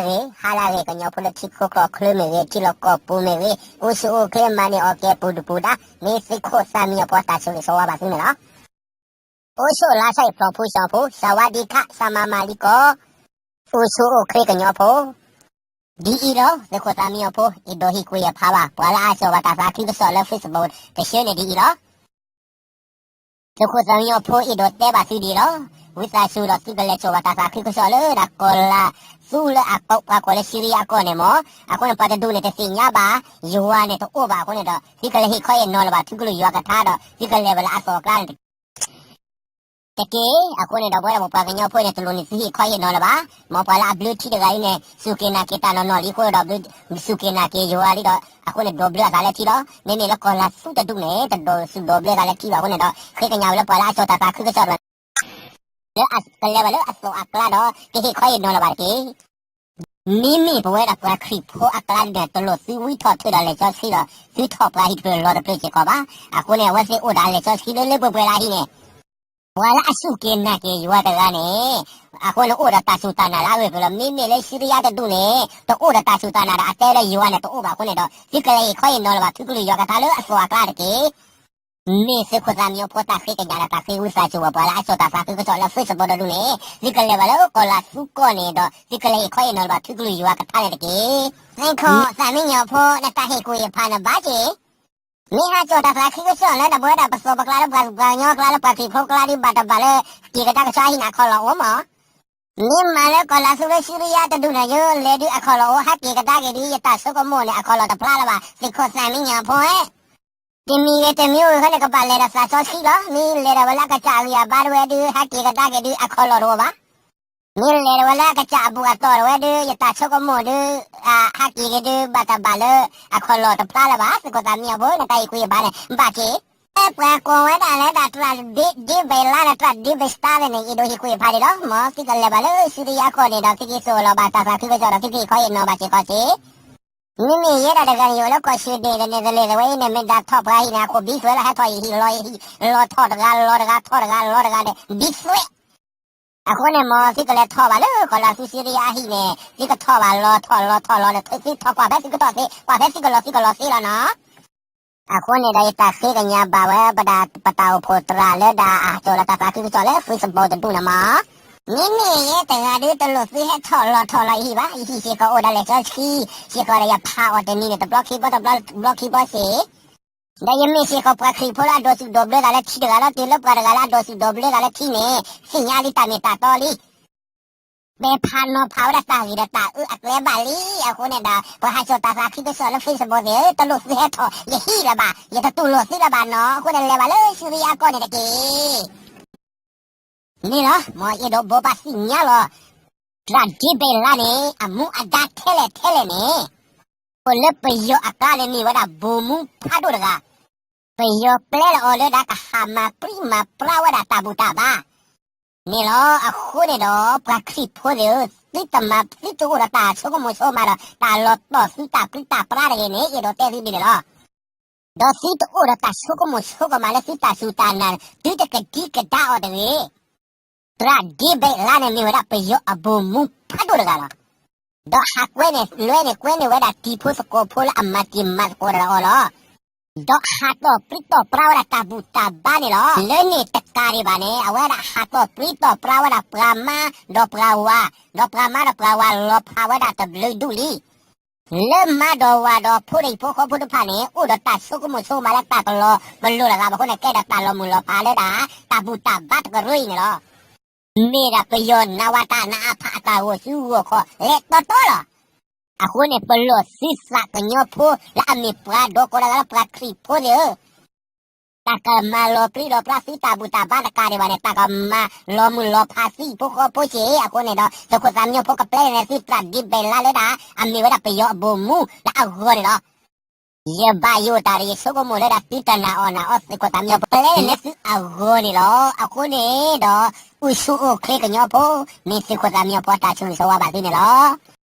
ဂ့ၤ ဟါလၢအဂ့ၤ ကညီဖိလၢထံခိၣ်ကျိချၢမ့ၢ်ဂ့ၤ ထံလီၢ်ကီၢ်ပူၤမ့ၢ်ဂ့ၤ အိၣ်ဆူၣ်အိၣ်ချ့မၤန့ၢ်အီၣ်ကဲပူၤဒုၣ်ပူၤဒါ မ့ၢ်သုးခိၣ်သးမံညီၤဖိတၢ်ဆိၣ်ဂ့ၤဆိၣ်ဝါဘၣ်သုန့ၣ်လီၤ. အိၣ်ဆူၣ်လါဆၢအံၤဖျိးဖိစီၤဖိ စဝါဒံခၣ် စမၤမၤလံကီၢ် အိၣ်ဆူၣ်အိၣ်ချ့ကညီဖိ ဒ်အံၤလီၤ သုးခိၣ်သးမံညီၤဖိ အဲၣ်ဒိးဟ့ၣ်ကူၣ်ဟ့ၣ်ဖးဘၣ် ပှၤလၢအစိာ်ဘၣ်တၢ်သးခုကစီၣ်လၢ Facebook တဆၢန့ၣ်ဒ်အံၤလီၤ. သုးခိၣ်သးမံညီၤဖိ အဲၣ်ဒိးတဲဘၣ်သုဒ်အံၤလီၤ. ဝံသးစူၤဒီးသုကလဲၤစိာ်ဘၣ်တၢ်သးခုကစီၣ်လၢဒၣ်ကီၢ်လၤ သူလၢအကီၢ်ပှၤကိးလၢစံရံယါကီၢ်န့ၣ်မ့ၢ် အဃိန့ၣ် ပှၤတဒူၣ်န့ၣ်တသ့ၣ်ညါဘၣ် ယွၤန့ၣ်တအိၣ်ဘၣ်အဃိန့ၣ်ဒီး သုကလဲၤဟ့ၣ်ခီဟ့ၣ်နီၤလၢၤဘၣ် ထူကလုၢ်ယွၤကထါဒီး သုကလဲၤဝဲလၢအသိးအကျါန့ၣ် တက့ၢ်. အဃိန့ၣ်ဒီး ပဝဲဒၣ်ပပှၤကညီဖိန့ၣ် တလိၣ်န့ၢ်သုဟ့ၣ်ခီဟ့ၣ်နီၤလၢၤဘၣ်. မ်ပှၤလၢအဘျုးထံတဂၤအံၤန့ၣ် စူၢ်က့ၤနာ်က့ၤတၢ်နီၢ်နီၢ်လံအဃိဒီး စူၢ်က့ၤနာ်က့ၤယွၤလံဒီး အဃိန့ၣ်ဒိးဘျၢအသးလၢထံလီၤ. မ့မ့ၢ်လၢကီၢ်လၤသူတဒူၣ်န့ၣ် တဒိးစူၢ်ဒိးဘျၢသးလၢထံဘၣ်အဃိန့ၣ်ဒီး ဃ့ကညးဝဲလၢပှၤလၢအစိာ်တၢ်သးခုကစီၣ်တဂၤန့ၣ် လၢအကလဲၤဝဲလၢအသိးအကျါဒီး ကဟ့ၣ်ခီဟ့ၣ်နီၤလၢၤဘၣ်တက့ၢ်. မ့မ့ၢ်ပဝဲဒၣ်ပှၤခရံာ်ဖိအကျါဒ်န့ၣ် တလိၣ်သုဝံထီၣ်ထုးဒီးလဲၤစီဆှံဒီး သုထီၣ်ပှၤဟံၣ်တဖျၢၣ်လီၤတဖျၢၣ်စ့ၢ်ကီးဘၣ်. အဃိန့ၣ် အဝဲသ့ၣ်အိၣ်ဒီးလဲၤစီဆှံလၢလၢပှဲၤပှဲၤလၢအဟံၣ်န့ၣ် ပှၤလၢအစူၢ်က့ၤနာ်က့ၤယွၤတဂၤန့ၣ် အဃိန့ၣ်အိၣ်ဒီးတၢ်စူၢ်တၢ်နာ်လၢအဂ့ၢ်အကျိၤလီၤ. မ့မ့ၢ်လၢစံရံယါတဒူၣ်န့ၣ် တအိၣ်ဒီးတၢ်စူၢ်တၢ်နာ်ဒီးအတဲလၢယွၤန့ၣ်တအိၣ်ဘၣ်အဃိန့ၣ်ဒီး သုကလဲၤဟ့ၣ်ခီဟ့ၣ်နီၤလၢၤဘၣ် ထူကလုၢ်ယွၤကထါလၢအသိးအကျါတက့ၢ်. မ့ၢ်သုးခိၣ်သးမံညီၤဖိတၢ်ဃ့ကညးဒီးတၢ်ဃ့ဝံသးစူၤဝဲပှၤလၢအစိာ်တၢ်သးခုကစီၣ်လၢ Facebook တဒူၣ်န့ၣ် သုကလဲၤဝဲလၢကီၢ်လၤသူကီၢ်န့ၣ်ဒီး သုကလဲၤဟ့ၣ်ခီဟ့ၣ်နီၤလၢၤဘၣ် ထူကလုၢ်ယွၤကထါန့ၣ်တက့ၢ်. သုးခိၣ်သးမံညီၤဖိ နတၢ်ဟ့ၣ်ကူၣ်ဟ့ၣ်ဖးန့ၣ်ဘၣ်က့ၤ မ့ၢ်ဟးစိာ်တၢ်သးခုကစီၣ်လၢဒၣ်ပဝဲဒၣ်ပသိးပကျါလၢပှၤကညီကျါလၢပှၤခရံာ်ဖိကျါဒ် ဘၣ်တဘၣ်လၢ က့ၤကဒါကစီၣ်ဟံၣ်န့ၣ် အခီၣ်လီၢ်အိၣ်မး. မ့ၢ်မၤလၢကီၢ်လၤသူလၢစံရံယါတဒူၣ်န့ၣ် ယလဲၤဒုးအခီၣ်လီၢ်အိၣ် ဟးက့ၤကဒါက့ၤဒုး ယတၢ်ဆိကမိၣ်န့ၣ် အခီၣ်လီၢ်တဖျါလၢၤဘၣ် သုးခိၣ်သးမံညီၤဖိဧၢ. တမံၤဂ့ၤတမံၤဂ့ၤဃီန့ၣ် ကဘၣ်လဲၤဒီးသးစီဆှံလီၤ. မ့ၢ်လဲၤဒီးဝဲလၢအကစၢ်အဂံၢ်အဘါတဝဲဒုး ဟးက့ၤကဒါက့ၤဒုး အခီၣ်လီၢ်တအိၣ်ဘၣ်. မ့ၢ်လဲၤဒီးဝဲလၢအကစၢ်အဘူၣ်အတီၢ်တဝဲဒုး ယတၢ်ဆိကမိၣ်ဒုး ဟးက့ၤက့ၤဒုး ဘၣ်တဘၣ်လၢ အခီၣ်လီၢ်တဖျါလၢၤဘၣ် သုးခိၣ်သးမံညီၤဖိ နတၢ်ဟ့ၣ်ကူၣ်ဟ့ၣ်ဖးန့ၣ် ဘၣ်က့ၤ ပှၤကိးဝဲဒၣ်လၢတၢ်တြၢ်ဒ့ဘဲးလါဒီးတြၢ်ဒ့ဘဲးစတါန့ၣ် အဲၣ်ဒိးဟ့ၣ်ကူၣ်ဟ့ၣ်ဖးဒံးလီၤ. မ်သုကလဲၤဘၣ်လၢစံရံယါကီၢ်န့ၣ်ဒီး သုကဟ့ၣ်စိာ်လီၤဘၣ်တၢ်သးခုကစီၣ်ဒီး သုကဟ့ၣ်ခီဟ့ၣ်နီၤဘၣ်စ့ၢ်ကီးက့ၤ မ့မ့ၢ်ယဲဒၣ်တဂၤန့ၣ် ယအိၣ်လၢကီၢ်ဆၢဒ့ၣ် တန့ၢ်သလဲၣ်သဝဲအံၤန့ၣ် မ့ၢ်ဒၣ်ထီၣ်ပှၤဟံၣ်န့ၣ် အခိၣ်ဘံသွဲလီၤ ဟဲထီၣ်အံၤဟံၣ်လီၤ လီၤထီၣ်တဂၤ လီၤတဂၤ ထီၣ်တဂၤ လီၤတဂၤဒီး ဘံသွဲ အဃိန့ၣ် မ်သုကလဲၤထီၣ်ဘၣ်လၢကီၢ်လၤသူစံရံယါအဟံၣ်န့ၣ် သုကထီၣ်ဘၣ်လီၤထီၣ်လီၤထီၣ်လီၤဒီး သုထီၣ်ကွၢ်ဖဲသုကထီၣ်သ့ ကွၢ်ဖဲသုကလီၤသုကလီၤသ့လီၤနီၤ. အဃိန့ၣ်ဒီး ယတၢ်ဃ့ကညးဘၣ်ဝဲ ပဒၣ်ပတၢ်အိၣ်ဖှိၣ်တြၢ်လၢဒၣ်အစိာ်လီၤတၢ်သးခုကစီၣ်လၢ Facebook တဒူၣ်န့ၣ်မး မ့မ့ၢ်ယဲတဂၤဒုး တလိၣ်သုဟဲထီၣ်လီၤထီၣ်လီၤယဟံၣ်ဘၣ်. ယဟံၣ်စ့ၢ်ကီးအိၣ်ဒီးလဲၤစီဆှံ စ့ၢ်ကီးဒီး ယဖးအီၤတနံၤန့ၣ် တဘျီခံဘျီတဘျီ တဘျီခံဘျီစ့ၢ် ဒီးယမ့ၢ်စ့ၢ်ကီးပှၤခရံာ်ဖိလၢအဒိးစူၢ်ဒိးဘျၢသးလၢထံတဂၤလီၤ. တုၤလၢပှၤတဂၤလၢအဒိးစူၢ်ဒိးဘျၢသးလၢထံန့ၣ် သ့ၣ်ညါလံတၢ်မ့ၢ်တၢ်တီလံ. ပဖးနီၤဖးဝဲဒၣ်တၢ်ဂ့ၤဒီးတၢ်အၢအကျဲဘၣ်လံ. အဃိန့ၣ်ဒီး ပှၤဟးစိာ်တၢ်သးခုကစီၣ်လၢ Facebook သ့ၣ်ဧၢ တလိၣ်သုဟဲထီၣ်ယဟံၣ်လၢၤဘၣ်. ယတတူၢ်လိာ်သုလၢၤဘၣ်နီၤ. အဃိန့ၣ် လဲၤဘၣ်လၢစံရံယါကီၢ်န့ၣ်တက့ၢ်. န့ၣ်လီၤ မ်ယအဲၣ်ဒိးဘိးဘၣ်သ့ၣ်ညါလီၤ. တြၢ်ဒ့ဘဲးလါန့ၣ် အမူအဒါထဲလဲၣ်ထဲလဲၣ်န့ၣ် အိၣ်လၢပယီၤအကျါန့ၣ် မ့ၢ်ဝဲဒၣ်ဗိုလ်မှူးဖးဒိၣ်တဂၤ ပယီၤပျဲလီၤအီၤလၢဒၣ်ကဟးမၤပြံမၤပြါဝဲဒၣ်တၢ်ဘူၣ်တၢ်ဘါ န့ၣ်လီၤ. အဃိန့ၣ်ဒီး ပှၤခရံာ်ဖိသ့ၣ်ဧၢ, သုတမၤ သုတအိၣ်ဒီးတၢ်ဆိကမိၣ်ဆိကမးဒီး တၢ်လီၤတီၢ်သုတၢ်ပြံတၢ်ပြါတဂ့ၤန့ၣ် အဲၣ်ဒိးတဲသုဒ်န့ၣ်လီၤ. ဒီးသုတအိၣ်ဒီးတၢ်ဆိကမိၣ်ဆိကမးလၢသုတၢ်စူၢ်တၢ်နာ်, သုတကဒံကဒါအီၤတဂ့ၤ. တြၢ်ဒ့ဘဲးလါန့ၣ် မ့ၢ်ဝဲဒၣ်ပယီၤအဗိုလ်မှူးဖးဒိၣ်တဂၤလီၤ. ဒီးဟးကွဲန့ၢ်လွဲန့ၢ်ကွဲန့ၢ်ဝဲဒၣ်တံၤဖိသကိးဖိလၢအမၤတံၤမၤသကိးဒီးအီၤလီၤ. ဒီးဟးတီၢ်ပြံတီၢ်ပြါဝဲဒၣ်တၢ်ဘူၣ်တၢ်ဘါန့ၣ်လီၤ. လၢန့ၣ်တကးဒံးဘၣ်န့ၣ် အဝဲဒၣ်ဟးတီၢ်ပြံတီၢ်ပြါဝဲဒၣ်ပှၤမါဒီးပှၤဝၤ, ဒီးပှၤမါဒီးပှၤဝၤလီၤဖးဝဲဒၣ်တဘျုးဒူၣ်လံ. လၢမါဒီးဝၤဒီးဖိဒီးဟံၣ်ဖိဃီဖိတဖၣ်န့ၣ် အိၣ်ဒီးတၢ်ဆိကမိၣ်ဆိကမးလၢတၢ်ကလီၤပလိာ်လၢၤဘၣ်အဃိန့ၣ် ကဲဒီးတၢ်လီၤမုၢ်လီၤဖးလၢဒၣ် တၢ်ဘူၣ်တၢ်ဘါတကရၢအံၤန့ၣ်လီၤ. မ့ၢ်ဒၣ်ပယီၤနးဝးတၢ်နးအါဖးအတၢ်ဂီၤစုဂီၤခီၣ်လဲၤတီတီလီၤ. အဃိန့ၣ် ပလီၢ်သုသးကညီဖိလၢအမ့ၢ်ပှၤဒီကိးတဂၤလၢပှၤခရံာ်ဖိသ့ၣ်ဧၢ, တၢ်ကမၤလီၤပြံလီၤပြါသုတၢ်ဘူၣ်တၢ်ဘါတကးဒံးဘၣ်န့ၣ် တၢ်ကမၤလီၤမုၢ်လီၤဖးသုဟံၣ်ဖိဃီဖိစ့ၢ်. အဃိန့ၣ်ဒီး သုးခိၣ်သးမံညီဖိကပျဲန့ၣ် သုတြၢ်ဒ့ဘဲးလါလၢဒၣ် အမ့ၢ်ဝဲဒၣ်ပယီၤအဗိုလ်မှူးလၢအဂီၢ်န့ၣ်လီၤ. ယဘၣ်ယိၣ်တၢ်ဒီးယဆိကမိၣ်လၢဒၣ်သုတနာ်အီၣ်နာ်အီသုးခိၣ်သးမံညီဖိ ပျဲန့ၣ်သုအဂီၢ်န့ၣ်လီၤ. အဃိန့ၣ်ဒီး အိၣ်ဆူၣ်အိၣ်ချ့ကညီဖိ မ့ၢ်သုးခိၣ်သးမံညီဖိတၢ်ဆိၣ်ဂ့ၤဆိၣ်ဝါဘၣ်သုန့ၣ်လီၤ.